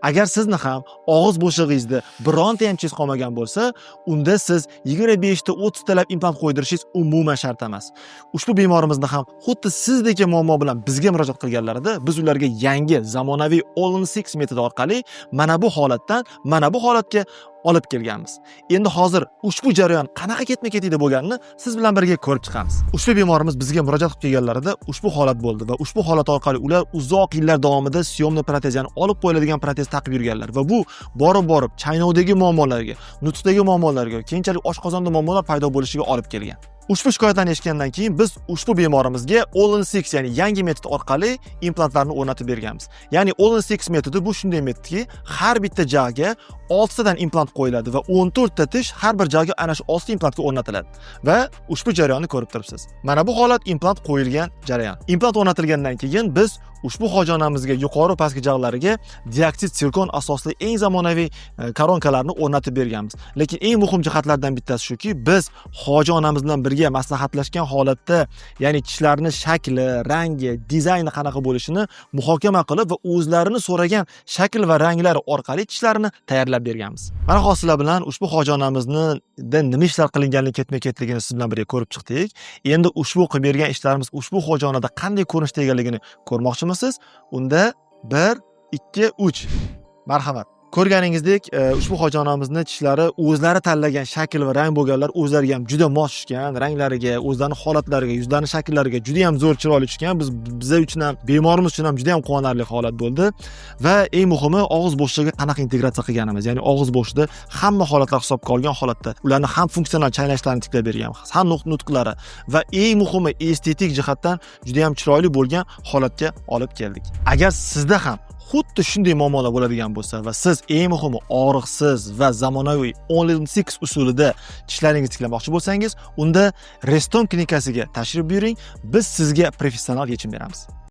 Agar sizni ham og'iz bo'shlig'ingizda bironta ham tish qolmagan bo'lsa, unda siz 25 ta, 30 talab implant qo'ydirishingiz umuman shart emas. Ushbu bemorimizni ham xuddi sizdek muammo bilan bizga murojaat qilganlarida biz ularga yangi zamonaviy All on Six metodi orqali mana bu holatdan mana bu holatga olib kelganmiz. Endi hozir ushbu jarayon qanaqa ketma-ketlikda bo'lganini siz bilan birga ko'rib chiqamiz. Ushbu bemorimiz bizga murojaat qilib kelganlarida ushbu holat bo'ldi va ushbu holat orqali ular uzoq yillar davomida съёмный protez, ya'ni olib qo'yiladigan protez taqib yurganlar va bu borib-borib chaynovdagi muammolarga, nutqdagi muammolarga, keyinchalik oshqozonda muammolar paydo bo'lishiga olib kelgan. Ushbu shikoyatlarni eshitgandan keyin biz ushbu bemorimizga All on Six, ya'ni yangi metod orqali implantlarni o'rnatib berganmiz. Ya'ni All on Six metodi bu shunday metodki, har bitta jag'ga 6 tadan implant qo'yiladi va 14 ta tish har bir jag'ga ana shu 6 ta implantga o'rnatiladi. Va ushbu jarayonni ko'rib turibsiz. Mana bu holat implant qo'yilgan jarayon. Implant o'rnatilgandan keyin biz ushbu hoji onamizga yuqori va pastki jag'lariga dioksid sirkon asosli eng zamonaviy koronkalarni o'rnatib berganmiz. Lekin eng muhim jihatlardan bittasi shuki, biz hoji onamiz bilan birga maslahatlashgan holatda, ya'ni tishlarni shakli, rangi, dizayni qanaqa bo'lishini muhokama qilib va o'zlarini so'ragan shakl va ranglar orqali tishlarini tayyorlab berganmiz. Mana hozir sizlar bilan ushbu hoji onamizni nima ishlar qilinganligi, ketma-ketligini siz bilan birga ko'rib chiqdik. Endi ushbu qilib bergan ishlarimiz ushbu hoji onada qanday ko'rinishda ekanligini ko'rmoqchimisiz? Unda 1, 2, 3. Marhamat. Ko'rganingizdek, ushbu hoji onamizni tishlari o'zlari tanlagan shakl va rang bo'lganlar, o'zlariga ham juda mos tushgan, ranglariga, o'zlarini holatlariga, yuzlarini shakllariga juda ham zo'r, chiroyli tushgan. Biza uchun ham, bemorimiz uchun ham juda ham quvonarli holat bo'ldi. Va eng muhimi, og'iz bo'shlig'iga qanaqa integratsiya qilganimiz, ya'ni og'iz bo'shlig'ida hamma holatlar hisobga olgan holatda ularni ham funksional chaynashlarini tiklab berganmiz, ham nutqlari va eng muhimi, estetik jihatdan juda ham chiroyli bo'lgan holatga olib keldik. Agar sizda ham xuddi shunday muammolar bo'ladigan bo'lsa va siz eng muhimi og'riqsiz va zamonaviy All on Six usulida tishlaringizni tiklamoqchi bo'lsangiz, unda Reston klinikasiga tashrif buyuring. Biz sizga professional yechim beramiz.